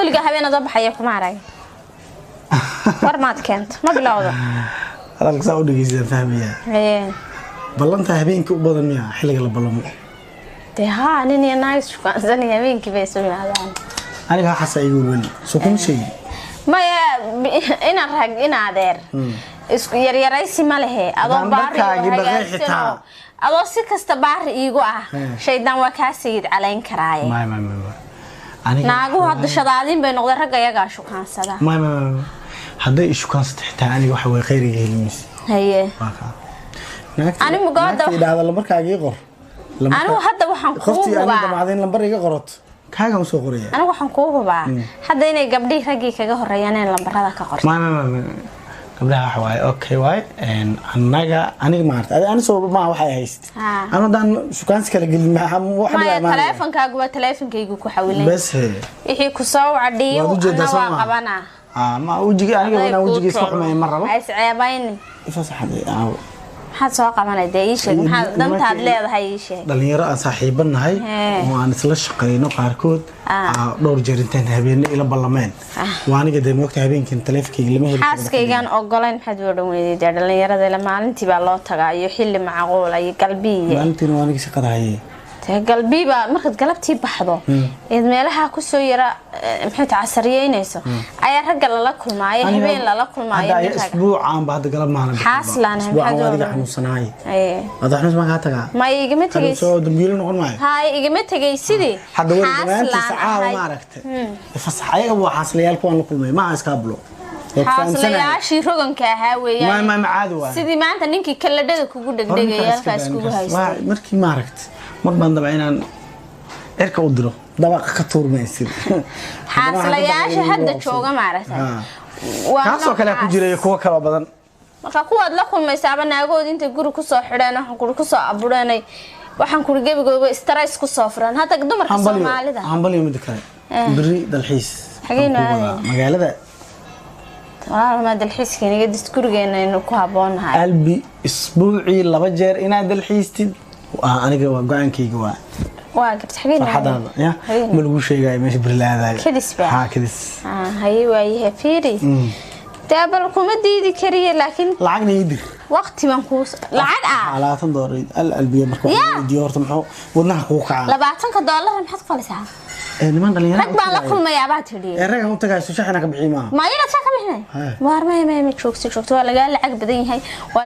Weliga habeen adoo baxaya kuma arag. War maad keento ma bilowdo. Hadalka saa u dhegeysan fahmaya. Haye. Ballanta habeenkii u badan miya xilliga la ballamo? Dee haa, nin iyo naag ishukaansanaya habeenkii bay isu yimaadaan. Aniga waxaas igu welweli. Soo kuma sheegin. Maya, inaan rag in adeer isku yaryaraysi ma lehe adoo Haddaan baari dharkaagii oo dhaqay hagaagsanoo xitaa. Adoo si kasta baari iigu ah, shaydaan waa kaa sayid calayn karaaye. May may may may. Aniga Naaguhu hadda shadaadin bay noqdeen, ragga iyagaa shukaansada. May may may. Hadday ishukaansato xitaa aniga waxa way khayriga heli maysa. Haye. Waa kaa. Naagta Anigu gabadha- naagta idhaahda lambarkaaga ii qor. Anigu hadda waxaan kuu Qoftii aniga hubaa damacday in lambar iga qorato. Kaagaan usoo qoraya. Anigu waxaan kuu hubaa hadda inay gabdhihii raggii kaga horeeyaan in lambarada ka qorto. May may may may. Gabdhaha waxa waaye, okay waaye, annaga aniga maarta ani soo ma waxay hayst. Anu haddaan shukaansi kala gelin maxaa wax Maya, dhiba imaanaya? Taleefonkaagu waa taleefonkaygu ku xawilan. Bas he. Wixii ku soo wacdhiyo Waad ujeedaa ana soo waa ma? qabanaa. Ah, ma wejiga aniga inaan wejiga iska xumeeyo ma rabo. Ha isceebaynin. Fasaxday aawo. Maxaad soo qabanay dee? Ii sheeg maxaad dantaad leedahay, ii sheeg. Dhalinyaro aan saaxiibo nahay oo aan isla shaqeyno qaarkood dhowr jeer intaan habeenne ila ballameen. Waa aniga dee moogta habeenkan taleefonkayga lama heli karo. Xaaskaygaan ogolayn maxaad u odhan weyday? Dee dhalinyarada ila maalintii baa loo tagaa iyo xilli macquula iyo galbiiye. Maalintiina waa aniga shaqada haye. Dee galbii baa markaad galabtii baxdo eed meelaha kusoo yara maxay tahay casariyeynayso ayaa ragga lala kulmaayo, habeen lala kulmaayo Hadda nin ayaa ragga. Isbuucaan ba hadda galab maalin. Xaaslaan, Isbuucaan maxaad waa adiga u odhan? xanuunsanaay. Aye. Wada xanuunsan baan kaa tagaa. Ma igama tegays. Soo dambiilo noqon maayo. Haye, igama tegay sidii Hadda weli dhammaantiisa xaaslaan caawa ahay. ma aragtay. Fasax ayaga waa xaaslayaal kuwaan la kulmay maaha iskaabulo. Waa ku fahamsanahay. Xaaslayaashii roganka ahaa weeyaan. Ma ma caadi waay. Sidii maanta ninkii kalladhada kugu dhegdhegaya halkaas kugu haystay. Markii ma aragtay mar baan daba inaan cirka u diro dabaqa ka tuurmaysid. Xaaslayaasha hadda jooga maaragtay waa Kaasoo kale ku noocaas. jiray kuwo kaloo badan. Marka kuwaad la kulmaysaaba naagood intay guri kusoo xidheen, waxaan kuri kusoo abureenay, waxaan kuri gebigooga stress kusoo furan hadda dumarka Hambalyo. Soomaalida. Hambalyo, mida kale beri dalxiis Xagee baan ku wadaa. noo aadayna? Magaalada. Walaal, maa dalxiiska inaga dis, gurigeena aynu ku haboonahay. Albi, isbuucii 2 jeer inaad dalxiistid. Aniga waa go-aankayga waa. Waa garta, xagee noo Farxadaada ya Xagee ma lagu sheegayo meesha beri la aadayo. Kedis baa? Haa, kedis. Ah, haye waayahe, fiiri dee bal kuma diidi kariye laakiin Lacagna ii dir. Waqti baan kuu lacag ah. $20 al albiya marka Ya. waxaa weydiiyo horta muxuu wadnaha kugu kacaa? $20 maxaad ku falaysaa? Ee, niman dhalinyaro Rag baan la kulmayaa baa tidhi. Ee, raggan u tagayso shaxina ka bixi maaha. Ma ayaga saa ka bixinay? Haa. Waar, maya maya ma joogto joogto, waa lagaa lacag badan yahay. Waa